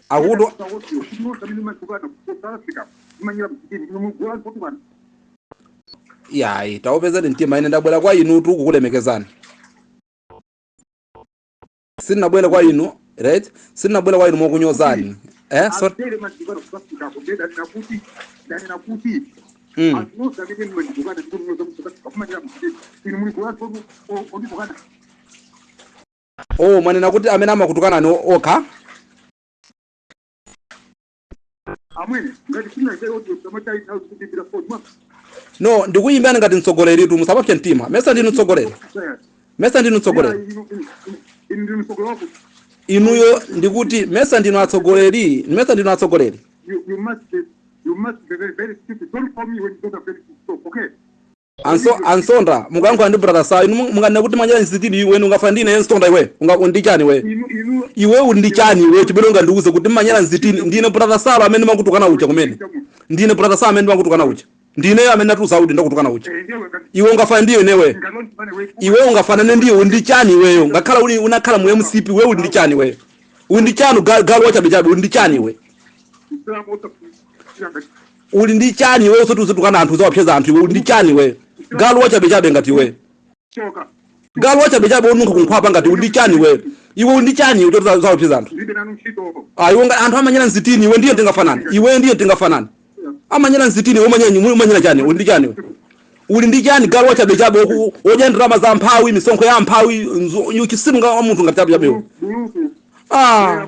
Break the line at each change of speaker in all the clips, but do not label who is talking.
Akuti yayi, taupezeni mtima. Ine ndabwera kwa inu tu kukulemekezani. Sindinabwere kwa inu, right? Sindinabwere kwa inu mokunyozani, eh? Sorry. Oh, mwanena kuti amene amakutukanani okha?
Amwene, ngati sina audio samata nthawi zikupimbira foni mwa.
No, ndikuyimbirani ngati mtsogoleritu, musapapse mtima. Mesa ndinu mtsogoleri? Mesa ndinu mtsogoleri?
Inu ndinu mtsogoleri wako.
Inuyo ndikuti, mesa ndinu atsogoleri? Mesa ndinu atsogoleri?
You must be very, very stupid. Don't call me when you don't have anything to talk, okay?
Ansonda, mukayankhula ndi brother sa inu munganena kuti manyera nzitini. Iwe ungafa ndine Nsonda, iwe unga ndi chani iwe?
Inu
Iwe uli ndi chani iwe chimene ungandiuze kuti mmanyera nzitini? Ndine brother Salo amene makutukana uja kumene. Ndine brother Salo amene makutukana uja. Ndine amene natuza kuti ndakutukana uja.
Ndiye ngati
Iwe ungafa ndiyo inewe?
Ngati we.
Iwe ungafanane ndiye? Uli ndi chani iweyo? Ngakhala uli unakhala mu MCP, iwe uli ndi chani iweyo? Uli ndi chani, galu wachabechabe? Uli ndi chani iwe? Uli ndi chani iwe usati uzitukana anthu, uzawapseza anthu? Iwe uli ndi chani iwe, galu wachabechabe ngati iwe?
Choka.
Galu wachabechabe onunkha kunkhwapa ngati, uli ndi chani iwe? Iwe uli ndi chani iwe choti uzawapseza anthu?
Ndilibe nanu ntchito.
Ah, iwe anthu amanyera nzitini, iwe ndiye tingafanane? Iwe ndiye tingafanane? Amanyera nzitini, iwe umanyera chani? Uli ndi chani iwe? Uli ndi chani, galu wachabechabe wodya ndalama za amphawi, misonkho ya amphawi? Chisiru nga wa munthu ngati chabechabe iwe.
Buluku.
Ah,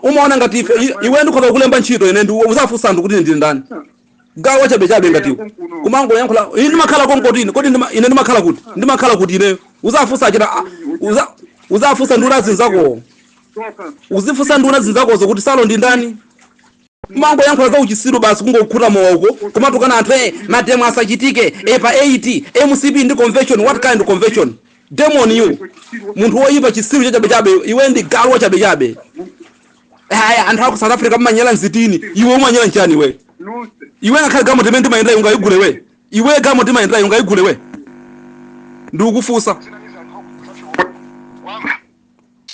umaona ngati ife iwe ndikhoza kulemba ntchito ine ndi uzafunsa anthu kuti ine ndili ndani. Galu wachabechabe ngati iwe, kumangoyankhula. Ine ndimakhala konkotini kodi? Ine ndimakhala kuti? Ndimakhala kuti ineyo? Uzafunsa achita uzafunsa nduna zinzako.
Choka.
Uzifunsa nduna zinzakozo kuti Salo ndi ndani. Mangoyankhula za uchisiru basi, kungokhuta mowa uko, kumatukana anthu. Mademo asachitike pa 8, MCP ndi convention. What kind of convention? Demon you, munthu woyipa, chisiru chachabechabe. Iwe ndi galu wachabechabe. Haya, anthu aku South Africa mmanyera nzitini. Iwe umanyera nchani iwe?
Nonse.
Iwe ngakhale galimoto imene ndimayendera ungayigule we? Iwe galimoto ndimayendera ungayigule we? Ndikukufunsa.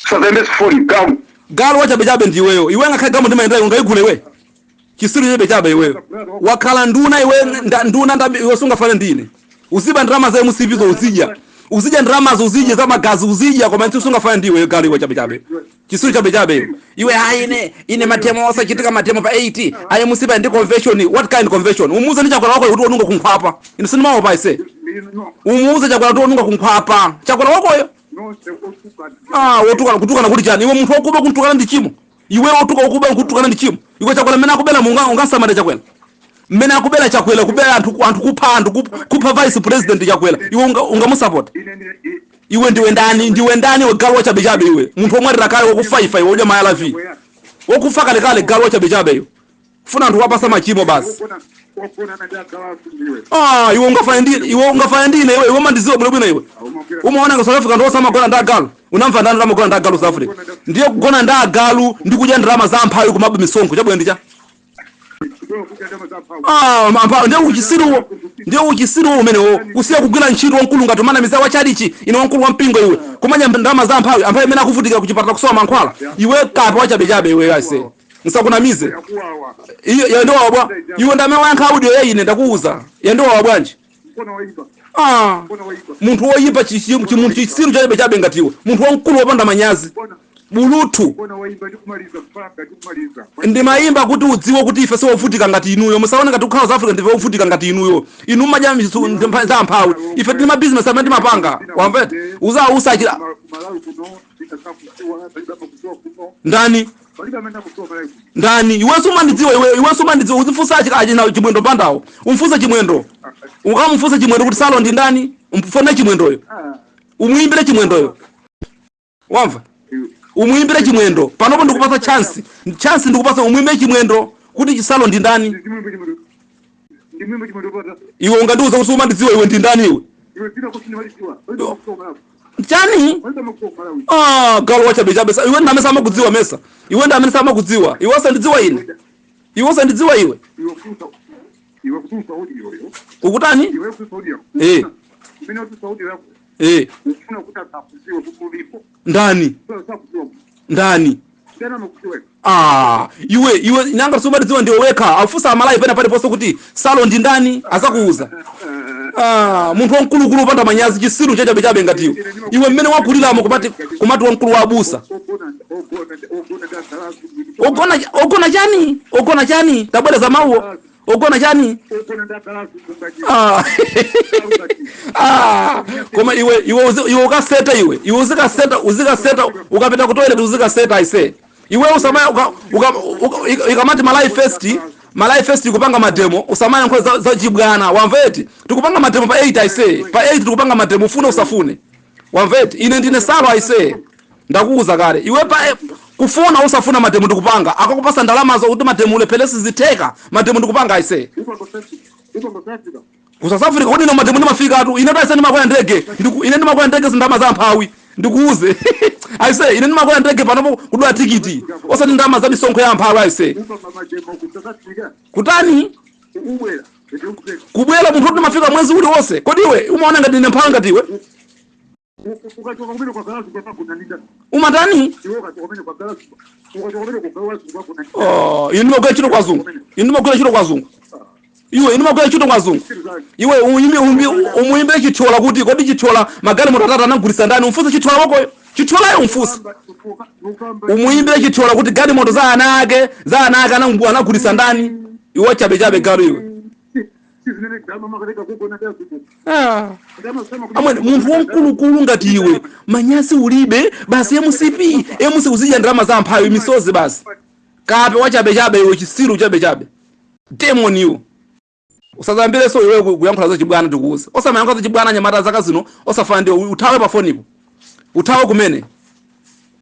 Sazembe foni gamu.
Galu wachabechabe ndiweyo. Iwe ngakhale galimoto ndimayendera ungayigule we? Chisiru chabechabe iweyo. Wakhala nduna iwe, nduna ndabi iwe, sungafane ndine. Uziba ndalama za MCP zo, uzidya, uzidya ndalamazo, uzidya za magazi, uzidya, koma ntsi sungafane ndiwe, galu iwe chabechabe, chisiru chabechabe iwe. Iwe, hayi, ine mademo osachitika, mademo pa 8, ayi, MCP ndi convention. What kind convention? Umuuze ndi Chakwera wako kuti onunga kunkhwapa. Ine sindimaopa ise.
No.
Umuuze Chakwera kuti onunga kunkhwapa, Chakwera wakoyo.
Nonse otukana.
Ah, wotukana, kutukana kuti chani? Iwe munthu wokuba, kuntukana ndi chimo? Iwe wotuka, wokuba, kutukana ndi chimo? Iwe Chakwera mmene akubela, ungasamale Chakwera mmene akubela? Chakwera kubela anthu, anthu kupha anthu, kupha vice president Chakwera, iwe ungamusapota?
Ine ndi
Iwe ndiwe ndani? Ndiwe ndani iwe, galu wachabechabe iwe? Munthu womwalira kale, wakufa ifa iwe, udya ma ARV, wokufa kalekale, galu wachabechabe iwe. Funa anthu wapasa machimo basi.
Ogona ndi agalasu ndiwe.
Ah, iwe ungafane ndine iwe? Iwe umandiziwa bwinobwino iwe. Umaona nga South Africa ndiwo samagona ndi agalu? Unamva ndani amagona ndi agalu South Africa? Ndiye kugona ndi agalu ndi kudya ndalama za amphawi, kumaba misonkho, chabwino ndi cha? Ah, ndiye uchisiruwo, ndiye uchisiruwo umenewo, kusiya kugwira ntchito, wamkulu ngati umanamiza wa chalichi, ine wamkulu wa mpingo iwe, kumadya ndalama za amphawi, amphawi amene akuvutika kuchipatala kusowa mankhwala. Iwe kape wachabechabe iwe, ase nsakunamize.
Yakuwawa.
Iyo yandiwawa bwa? Iwe ndamene wayankha audio ya ine, ndakuuza, yandiwawa bwanji?
Mkono waiba.
Ah,
Mkono waiba.
munthu woyipa, chimunthu chisiru chabechabe ngati iwe, munthu wamkulu wopanda manyazi, buluthu.
Mkono waiba, ndikumaliza mpaka ndikumaliza.
Ndimayimba kuti udziwe kuti ife siwovutika ngati inuyo. Musaone ngati kukhala South Africa ndife wovutika ngati inuyo. Inu mmadya za amphawi, ife tili mabizinesi amene timapanga, wamvete? Uzausachira.
Malawi kuno ndikasakudziwa, palibe amakudziwa kuno.
Ndani?
Palibe amene akudziwa Malawi kuno.
Ndani? Iwenso umandidziwa iwe? Iwenso umandidziwa? Uzifunsa achina Chimwendo Bandawo, umfunse Chimwendo, ukamfunse Chimwendo kuti Salo ndi ndani. Umfune Chimwendoyo, umuimbire Chimwendoyo, wamva? Umuimbire Chimwendo panopo. Ndikupasa chance, chance ndikupasa, umuimbire Chimwendo kuti chisalo ndi ndani.
Ndimwimbe Chimwendo pata.
Iwe ungandiuza kuti umandidziwa? Iwe ndi ndani iwe?
Iwe zina kusini walidziwa, palibe amakudziwa Malawi.
Chani?
Palibe amakudziwa Malawi.
Ah, galu wachabechabe. Iwe ndi amene samakudziwa mesa? Iwe ndi amene samakudziwa. Iwe usandidziwa ine? Iwe usandidziwa iwe?
Iwe kutusa, iwe kutusa audio yo.
Ukutani?
Iwe kutusa audio.
Eh.
Imene kutusa audio yako.
Eh.
Ufuna kuti asakuziwe kuti ulipo.
Ndani?
Sakuziwe.
Ndani?
Tena makuziwe.
Ah, iwe nanga sumatidziwa ndiwe wekha. Afusa amalayi pena paliponse kuti Salo ndi ndani, azakuuza. Ah, munthu wamkulukulu upanda manyazi, chisiru chachabechabe ngatiwe iwe. Mmene wakuliramo kumati wamkulu wa abusa.
Ogona ogona ogona ndazalazu.
Ogona ogona chani? Ogona chani? Tabwereza mawuwo, ogona chani?
Ogona ndazalazu kungaji.
Ah. Ah, koma iwe ukaseta, iwe uzikaseta ukapita ku toilet uzikaseta. Aise, iwe usamaya ikamati Malawi First, Malawi First ikupanga mademo, usamaya nkhoza za chibwana, wamveti? Tikupanga mademo pa 8, aise, pa 8 tikupanga mademo, ufune usafune, wamveti? Ine ndine Salo, aise, ndakuuza kale iwe. Pa kufuna usafuna, mademo ndikupanga. Akakupasa ndalamazo kuti mademo ulephelesi, zitheka. Mademo ndikupanga, aise.
Uko South Africa.
Ku South Africa kodi ino mademo ndimafika tu ine taise. Ndimakwera ndege. Ine ndimakwera ndege, zindama za mphawi. Ndikuuze, aise, ine ndimakwera ndege panopo kudula tikiti, osati ndalama za misonkho ya amphawi, aise.
Uko mademo ku South Africa.
Kutani?
Ubwera. Ndikupeka.
Kubwera munthu kuti ndimafika mwezi uliwonse. Kodi iwe umaona ngati ndine mphawi ngati iwe?
Ukachoka kumene kwa galazu kwa kuna ninda.
Umatani?
Iwe ukachoka kumene kwa galazu. Ukachoka kumene kwa galazu kwa kuna.
Oh, ine ndimagwira ntchito kwa zungu. Ine ndimagwira ntchito kwa zungu iwe. Ine ndimagwira ntchito kwa zungu iwe. Umuimbe Chithyola kuti kodi Chithyola magalimoto atatu anagulitsa ndani? Umfunse Chithyola wakoyo, Chithyolayo umfunse. Umuimbire Chithyola kuti galimoto za ana ake anagulitsa ndani? Iwe chabechabe, galu iwe.
Sizimene ndalama makaleka kugona ndazuku.
Ah.
Ndalama sema.
Amwene, munthu wamkulukulu ngati iwe, manyazi ulibe basi. MCP, MC, uzidya ndalama za amphawi, misozi basi. Kape wachabechabe iwe, chisiru chabechabe, demon iwe. Usazambireso iwe kuyankhula za chibwana. Tikuuza, osamayankhula za chibwana. Nyamata zaka zino osafana ndiwe. Uthawe pafonipo, uthawe kumene.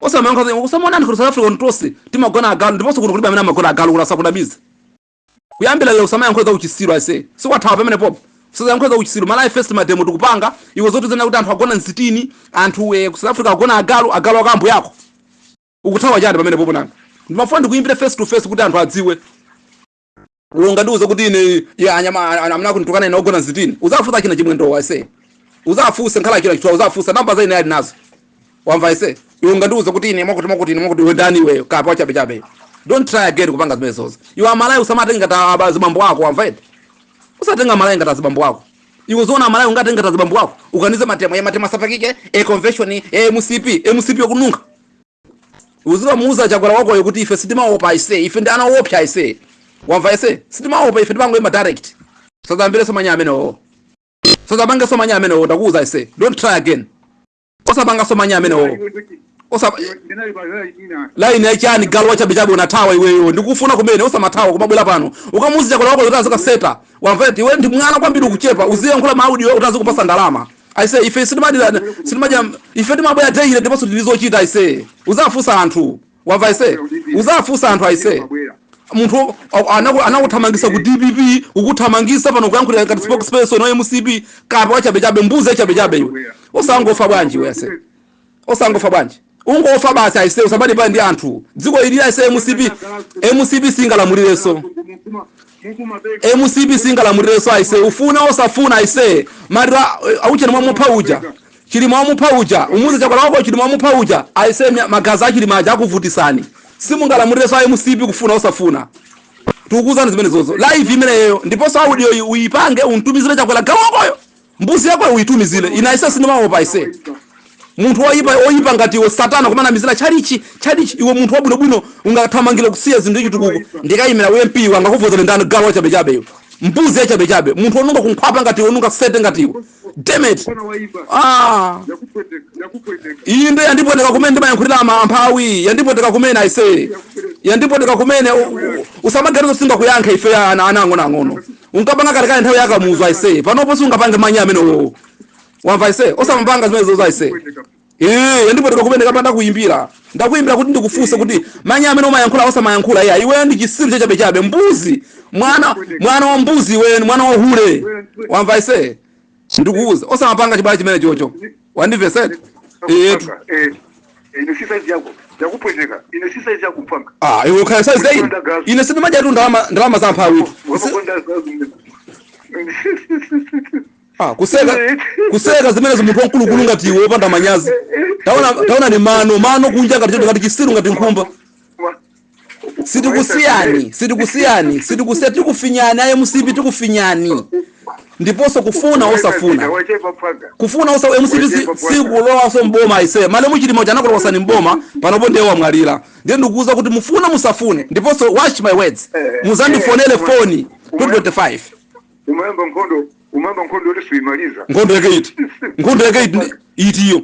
Osamayankhula usamaona anthu ku South Africa tonse timagona agalu, ndiponso kuno kulibe amene amagona agalu kuti asakunamize. Kuyambira lero usamayankhula za uchisiru, ase. Sikwathawa pamene popo, usayankhula za uchisiru. Malawi First mademo tikupanga. Iwe zoti zena kuti anthu agona msitini, anthu ku South Africa agona agalu, agalu akambo yako. Ukuthawa chani pamene popo? Nanga ndimafuna ndikuyimbire face to face kuti anthu adziwe. Ungandiuze kuti ine ya anyama amna kuntukana ine ogona msitini? Uzafusa china Chimwendo, ase. Uzafusa nkhala china chitwa, uzafusa namba za ine ali nazo, wamva, ase? Iwe ungandiuze kuti ine mwakuti mwakuti ine mwakuti? Iwe ndani iweyo? Kapa wachabechabe. Don't try again kupanga zimene zozo iwe. Amalawi usamatenga ngati azibambo ako, wamva eti? Usatenga Amalawi ngati azibambo ako iwe. Zona Amalawi ungatenga ngati azibambo ako? Ukanize matemo ya matemo asapakike e convention e MCP, MCP yokununka. Uzikamuuza Chakwera wakoyo kuti ife sitimaopa, aise. Ife ndi ana opsa, aise, wamva, aise? Sitimaopa ife, timangoyima direct. Sazambireso manya amenewo, sazapangeso manya amenewo. Ndakuuza, aise, don't try again. Osapangaso manya amenewo. Osa
Ndinali pa ina.
Laini yachani, galu wachabechabe? Unathawa iweyo, ndikufuna kumene. Usamathawa kumabwera pano. Ukamuuza Chakwera wako kuti azikaseta, wamva eti? Iwe ndi mwana kwambiri, ukuchepa. Uziyankhula ma audio kuti azikupasa ndalama, aise. Ife sitimadira, sitimadya ife, timabwera daily ndiponso tilizochita, aise. Uzafusa anthu, wamva, aise? Uzafusa anthu, aise. Munthu anakuthamangisa ku DPP, ukuthamangisa pano kuyankhulira ngati spokesperson wa MCP. Kape wachabechabe, mbuzi yachabechabe iwe. Usangofa bwanji iwe, ase? Osangofa bwanji? Ungofa basi, aise. Usabali pali ndi anthu dziko ili, aise. MCP, MCP singalamulirenso. MCP singalamulirenso, aise, ufuna osafuna, aise. Marira aucheni mwamupha uja, Chilima wamupha uja. Umuze Chakwera wako Chilima wamupha uja, aise. Magazi achilima aja akuvutisani. Simungalamulirenso a MCP, kufuna osafuna. Tikukuuzani zimene zozo live imeneyo, ndiponso audio iyi uyipange, untumizire Chakwera galu wakoyo, mbuzi yako uyitumizire. Ine, aise, sindimaopa, aise. Munthu woyipa, oyipa ngati iwe, satana, kumanamizira chalichi, chalichi. Iwe munthu wabwinobwino ungathamangire kusiya zinthu ichitukuko ndikayimira uMP, angakuvotera ndani? Galu wachabechabe iwe, mbuzi yachabechabe, munthu onunga kunkhwapa ngati iwe, onunga sete ngati iwe. Damn it. Ah, iyi ndo yandipoteka kumene. Ndimayankhulira amphawi. Yandipoteka kumene, aise, yandipoteka kumene. Usamaganiza singakuyankha. Ife ana ang'onoang'ono unkapanga kalekale nthawi yakamuzu, aise. Panopo sungapange manyi amenewo, wamva, aise? Osamapanga zimene zozo, aise. Eh, yandipoteka kumene. Kapa ndakuyimbira, ndakuyimbira kuti ndikufunse kuti manyi amene umayankhula osamayankhula. Iya, iwe ndi chisiru chachabechabe, mbuzi, mwana wa mbuzi iwe, mwana wa hule, wamva, aise? Ndikuuza, osamapanga chibala chimene chocho, wandimvesera? Etu.
Ine si size yako yakupweteka, ine si size yako mpanga.
Ah, iwe ukhala size ine. Ine sindimadya tu ndalama, ndalama za amphawi.
Wamakonda.
Ah, kuseka, kuseka zimenezo, munthu wamkulukulu ngati iwe wopanda manyazi. Taona, taona ni mano mano kunja ngati ngati chisiru, ngati nkhumba. Sitikusiyani, sitikusiyani, sitikusiya. Tikufinyani aye MCP, tikufinyani. Ndiponso kufuna osafuna,
Wachepa pwaga.
Kufuna osa MCP sikulowaso mboma ise. Malemu Chilima chanakulowasani mboma, panopo ndiye wamwalira. Ndiye ndikuuza kuti mufuna musafune, ndiponso watch my words, muzandifonere foni 2025.
Umayamba nkhondo, umayamba nkhondo yoti suimaliza.
Nkhondo yake iti? Nkhondo yake iti? Itiyo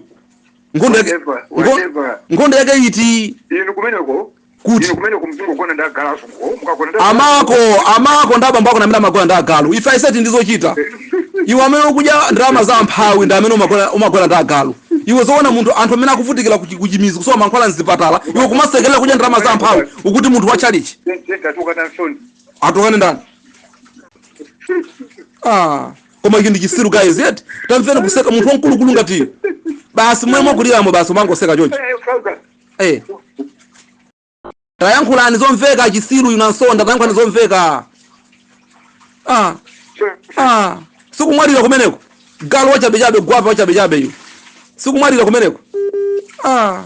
nkhondo yake?
Whatever, whatever.
Nkhondo yake iti?
Inu kumeneko.
Kuti?
Inu kumeneko mzingogona ndi agalaso, mukagona ndi
Amako, amako ndi abambo ako namene amagona ndi agalu. Ife aiseti ndizochita. Iwe amene ukudya ndalama za amphawi ndi amene umagona ndi agalu. Iwe zoona, munthu, anthu amene akuvutikira kuchimizi, kusowa mankhwala mzipatala, iwe kumasekerera kudya ndalama za amphawi, ukuti munthu wachalichi.
Tatuka nansoni.
Atukane ndani? Ah, koma ichi ndi chisiru guys, yet tamvera kuseka, munthu wamkulukulu ngati basi mwe mwakuliramo, basi umangoseka choncho. Eh, tayankhulani zomveka, chisiru yunansonda, tayankhulani zomveka. Ah ah, sikumwalira kumeneko, galu wachabechabe, gwape wachabechabe iwe, sikumwalira kumeneko. Ah.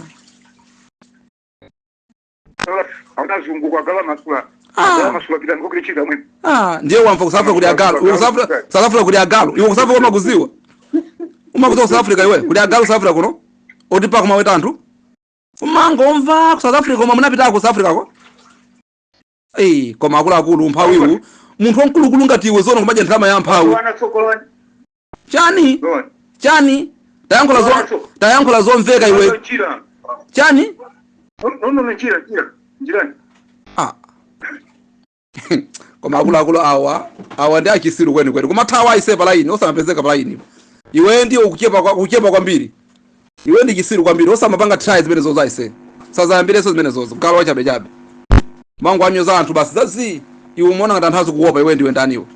Anazunguka agala masula.
Ah.
Agala masula, pita ndikokulichita mwini.
Ah, ndiye wamva ku South Africa kuli agalu. Iwe ku South Africa, South Africa kuli agalu. Iwe ku South Africa umakuziwa? Umakuziwa ku South Africa iwe? Kuli agalu South Africa kuno oti kumaweta anthu, umangomva ku South Africa, koma munapitako ku South Africa ko? Eh, koma akuluakulu, umphawiwu, munthu wamkulukulu ngati iwe zono kumadya ndalama ya amphawi. Chani chani? Tayankhula zo, tayankhula zomveka iwe. Chani?
Nono, njira, njira, njirani.
Ah. Koma akuluakulu, awa awa ndi achisiru kwenikweni. Kumathawa aise pa line, osamapezeka pa line. Iwe ndiye ukuchepa kuchepa kwambiri. Iwe ndi chisiru kwambiri, osamapanga try zimene zozo aise. Sazayambireso zimene zozo, galu wachabechabe. Mangu anyoza anthu basi zazi. Iwe umaona ngati anthu azikuopa iwe? Ndiwe ndani iwe?